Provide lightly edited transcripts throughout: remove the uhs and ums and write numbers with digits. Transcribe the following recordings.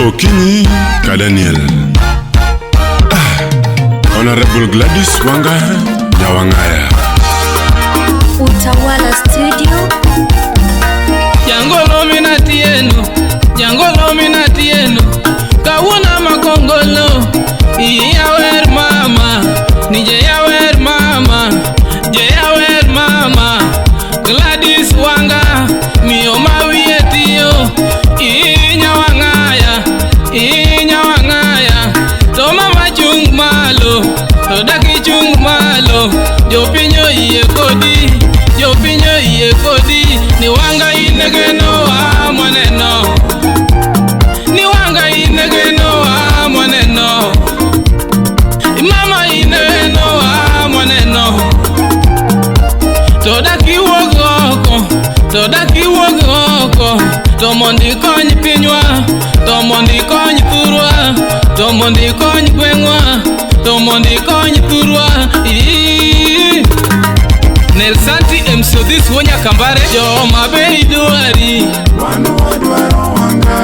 Okinyi ka Daniel. Honorable Gladys Wanga Nyawang'aya. Utawala Studio. Jangolo minatieno, jangolo minatieno, kawuono makongolo, iyawer mama, nije yawer mama, je yawer mama, Gladys Wanga, miyo mawiye tiyo, inyawang'aya, inyawang'aya, to mama chung malo, to daki chung malo, jopiny oyie kodi, jopiny oyie kodi, ni Wanga inegeno wa mwaneno, ni Wanga inegeno wa mwaneno, mama inegeno wa mwaneno, to daki wuog oko, to daki wuog oko, to mondo ikony pinywa, to mondo ikony thurwa, to mondo ikony gweng'wa, to mondo ikony thurwa. Ii. Nelsanti MC Odhis wuo Nyakambare, joma be idwari, Wan wadwaro Wanga,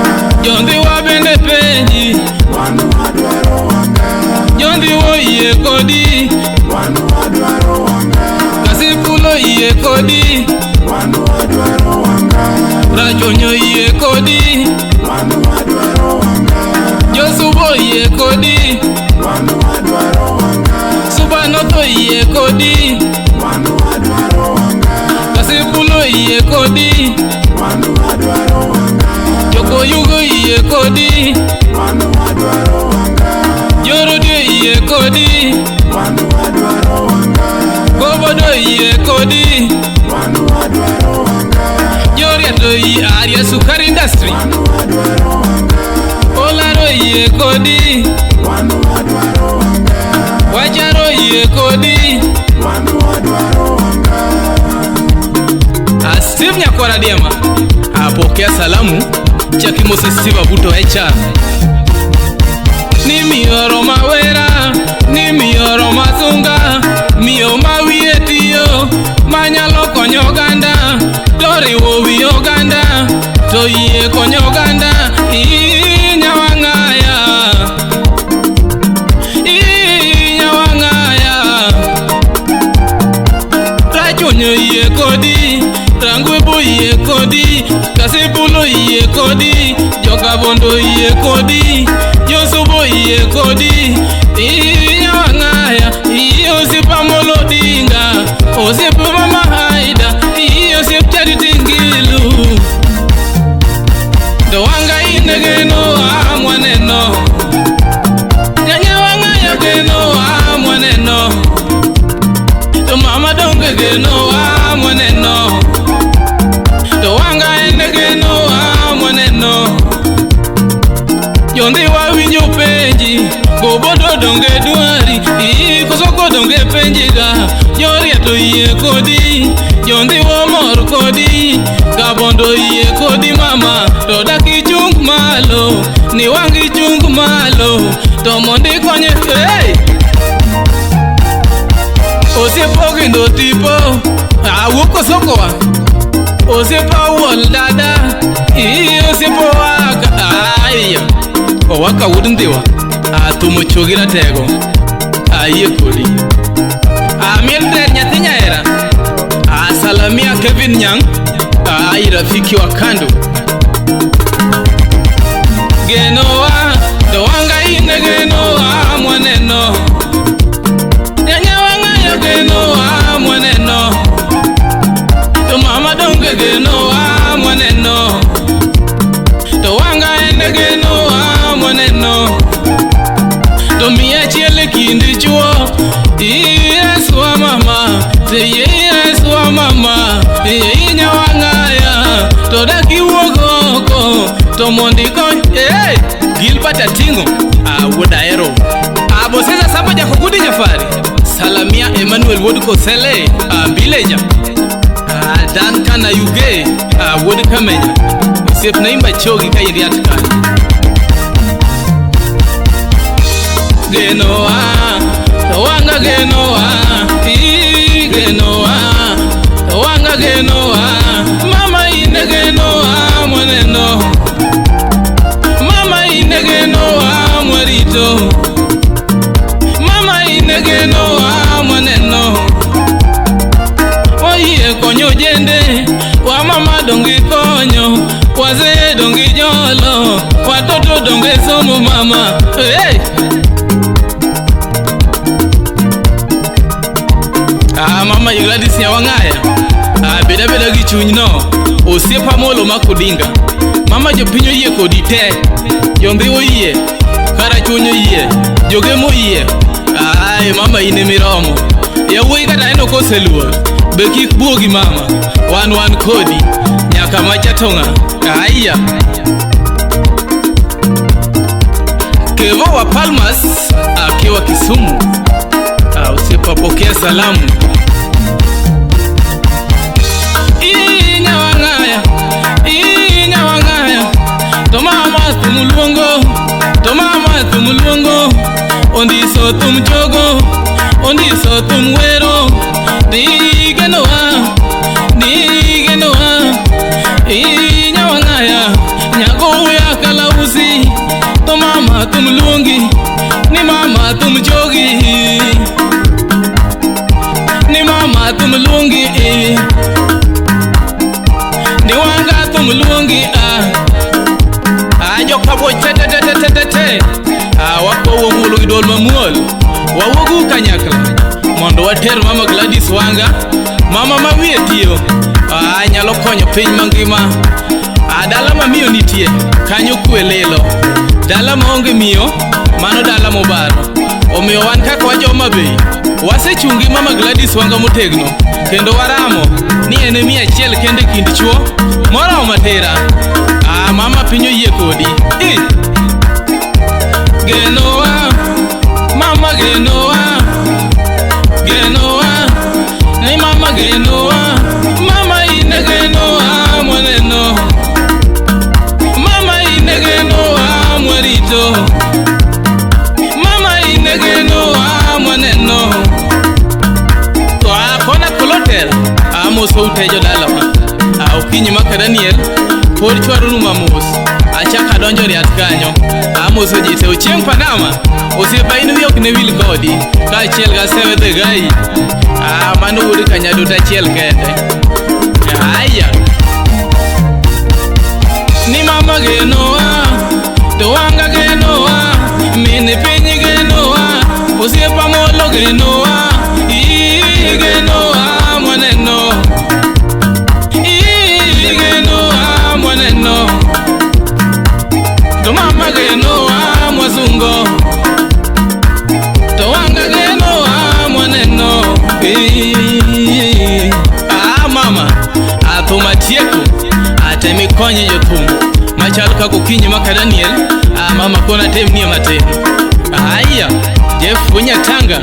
jondhiwa bende penji, wan wadwaro Wanga, jondhiwa oyie kodi, wan wadwaro Wanga, Kasipul oyie kodi, wan wadwaro Wanga, Rachuonyo oyie kodi, wan wadwaro Wanga, Josuba oyie kodi, wan wadwaro Wanga, Suba North oyie kodi, wan wadwaro Wanga, Kasipul oyie kodi, wan wadwaro Wanga, Jokoyugo oyie kodi, wan wadwaro Wanga, Jorodi oyie kodi, wan wadwaro Wanga, Kobodo oyie kodi, wan wadwaro Wanga, Joriato oyie Aria Sukari Industry, wan wadwaro Wanga, Olaro oyie kodi, wan wadwaro Wanga, Wacharo oyie kodi, wan wadwaro Wanga. Steve Nyakwara Diema apokea salamu chaki Moses Steve Abuto HR ni mioro mawera ni mioro masunga miyo mawiye tiyo manyalo konyo oganda to riwo wi oganda to yie konyo oganda inyawang'aya inyawang'aya Rachuonyo yie kodi, Rangwebo yie kodi, Kasipul yie kodi, Jokabondo yie kodi, Josubo yie kodi, Inyawang'aya, iye osiep Amolo Odinga, osiep Mama Haida, iye osiep Charity Ngilu. To Wanga inegeno amwaneno, Nyawang'aya geno amwaneno. To mama donge geno amwaneno To wanga ene geno amwaneno Jondhi wawinjo penji Gobodo donge dwari Ii kosoko donge penjiga Joria to yie kodi Jondhi womor kodi Kabondo yie kodi mama To dak ichung malo Ni wangi chung malo To mondo ikonye hey! Osiepo ogindo tipo awuok kosokowa osiepo awuol dada ii osiepo owaka aiya owaka wuod ndhiwa athumo chogi ratego ayie kodi Mildred nyathi nyaera asalamia Kevin Nyang ai rafiki wa kando genowa to wanga ine genowa mwaneno Nyawang'ayo geno wa mwaneno To mama donge geno wa mwaneno To wanga ene geno wa mwaneno To miya achiel e kind chuo Yesu wa mama Yesu wa mama Inyawang'aya To dak iwuog oko To mondo ikony hey! Gilbert Ating'o wuod Ahero Bosesa Samba Jakogudi Jafari Salamia Emmanuel wuod Kosele Mbileja Duncan Ayuge wuod Kamenya Osiepna imba chogi ka iriat kanyo Genowa to wanga genowa ii genowa to wanga genowa mama ine genowa mwaneno mama ine Somo donge somo mama. Hey! Ah, mama Gladys Nyawang'aya. Ah, beda beda gi chuny no. Osiepa molo makodinga. Mama jopiny oyie kodi te. Jondhi oyie. Karachuonyo oyie. Jogemo oyie. Ai, mama in emiromo. Yawuoyi kata neno koseluor. Be kik buogi mama. Wan wan kodi. Nyaka macha to ng'a. Aya. Kevo wa Palmas akiwa Kisumu. Ah, usipopokea salamu. Inyawang'aya, inyawang'aya. To mama thum luongo, to mama thum luongo. Ondiso thum jogo, ondiso thum wero. Digenowa, digenowa. Inyawang'aya, nyago ya kalausi. To mama thum luongi, ni mama thum jogi. Ni mama thum luongi. Ni wanga thum luongi ah. Ajo kabo te te te te te te te. Ah, wakowo mulo gi duol mamuol. Wawuogu kanyakla mondo water mama Gladys Wanga, mama ma wiye tiyo. Ah, nyalo konyo piny mangima. Ah, dala ma miyo nitie, kanyo kwe lilo. Dala maonge miyo, mano dala mobaro. Omiyo wan kaka wajoma Bay, wasechungi mama Gladys Wanga motegno, kendo waramo ni en e miya achiel kende kind chuo moromo matera. Ah, mama piny oyie kodi. Eh. Genowa, mama genowa, genowa, ni mama genowa, mama ine genowa mwaneno, mama ine genowa mwarito, mama ine genowa mwaneno. To akona kolotel, amoso ute jodalawa. A okinyi maka Daniel, pod chwaronu mamos. Achaka donjo riat kanyo. Amoso ji te ochieng' Panama. Osiepa in wiyi ok ne wil kodi. Kaachiel gi Asewe the guy. Ah, mano wuod Kanyaduta achiel kende. Aya. Ni mama genowa, to wanga genowa, mine piny genowa, osiepa molo genowa, ii genowa mwaneno. Ii genowa mwaneno. To mama genowa mwazungo. To wanga genowa mwaneno. Ii. Ah, mama, athum atieko. Atem ikonye jothum machal kaka okinyi maka Daniel. Ah, mama kona tem nie matin. Aya, Jeff Wunyatanga.